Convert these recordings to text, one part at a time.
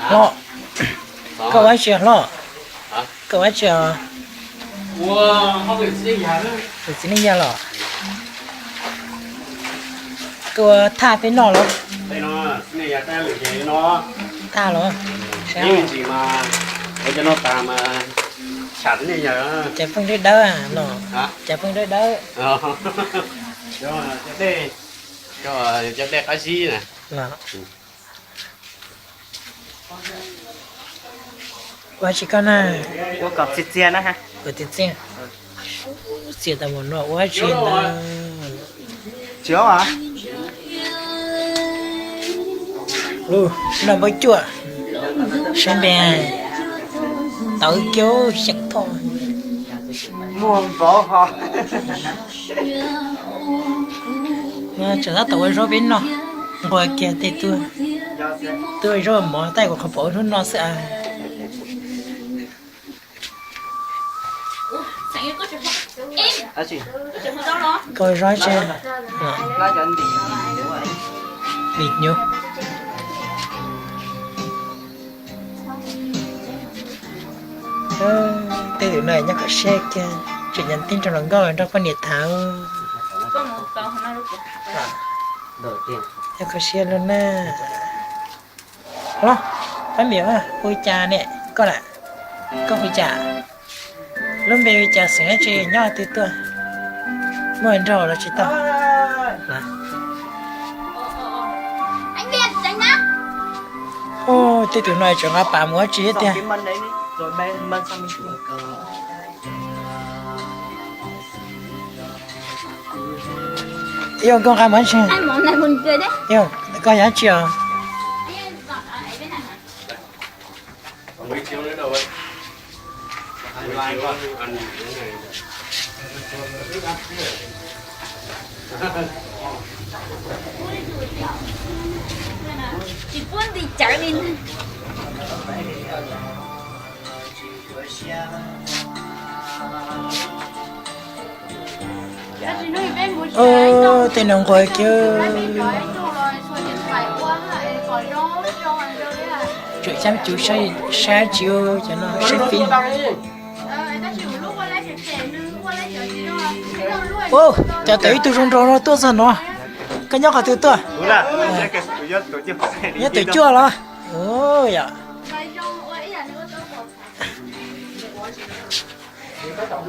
Hlob, koj ua tsi hlob? Koj ua tsi os? Tus txiv neej yag los? Koj ua thaj peb noj los? Thaj los? Cov pheej dawb dawb no, cov pheej dawb dawb. Cov dej qab zib na. Ua tsi koj na? Ua kom txias txias na. Ua txias txias. Txias tas mus no ua tsi ntawd. Noj npaum cuaj, sab npe tawv kiag xyeem thoj. Muag npaum ho. Tseem tab tom ua zaub peb noj, nqua kiag tej tuaj, tuaj zaub mov taij kuv qhov pom hnub no xwb a. Koj zaub tsi? Lim nyuv. Tej tus no nyob kho siab kiag, tseem nyob tib nrog hluas nkauj nrog poj niam tham. Nyob kho siab lub na. Los, pab npias hu cas ne koj lawm? Koj hu cas? Lub npe hu cas, xeem dab tsi, nyob twg tuaj? Muaj nraug los tsis tau? Tej tus no tseem nqa pam mus ua tsi thiab tiag. Yog koj nqa mus tsi? Yog koj yog tsi os? Tsis pub nti cawv li. Tej no nqua kiag. Tseem xyab cuv saib tsis ua cov no saib fib. Cov tawm ib tug zoo nraug no tuaj txog no. Koj nyob qhov twg tuaj? Nyob tus cuaj los? Yog.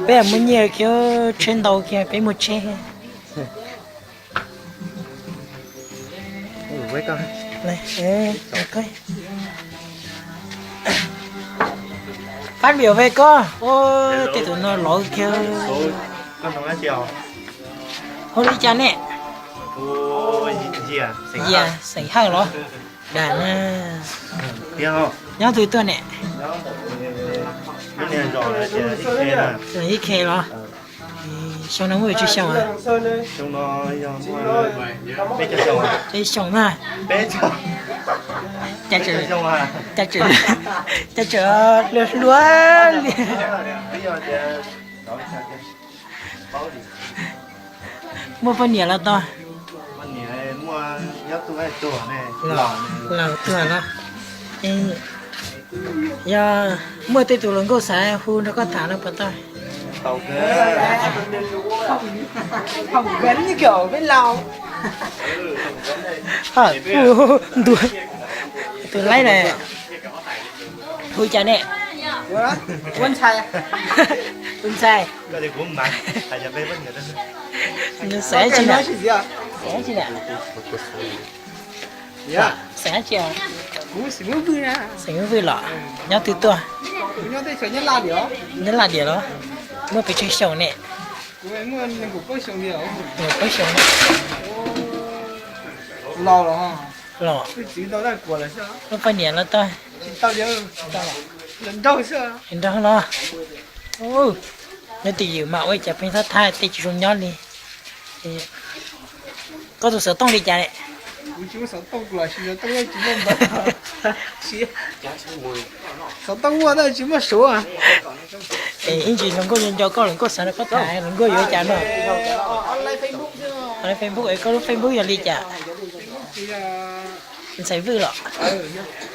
Peb muaj nyiaj kiag, tsheb ntau kiag peb muaj tsheb. Pab npias ve koj, tej tus no lov kiag. Hu li cas ne? Yias, xeem Hawj los? Dag na. Nyob twg tuaj ne? Ib Khe los? Xyoo no muaj tsawg xyoo? Peb xyoo na. Cas tseem, cas tseem hluas hluas li. Muaj poj niam los tau? Laus tuag los? Yog muaj tej tus hluas nkauj xav hu nrog koj tham no puas tau? Ntu, tus laib na. Hu cas ne? Ntxhais. Xeem dab tsi na? Xeem dab tsi na? Xeem dab tsi? Xeem Vwj los? Nyob twg tuaj? Nyob Laj Diam los? Muaj pes tsawg xyoo ne? Peb xyoo. Los, muaj poj niam los tau? Nraug los? Nyob twj ywm mas ua cas pheej thab thab tej tsis zoo nyob li. Koj tus xov tooj li cas ne? Xov tooj muaj tab tsis muaj suav. Ib ntsis hluas nkauj nco nco koj, hluas nkauj xav nrog koj tham, hluas nkauj yuav cas no? Facebook, koj lub Facebook yog li cas? Ntxhais Vwj los?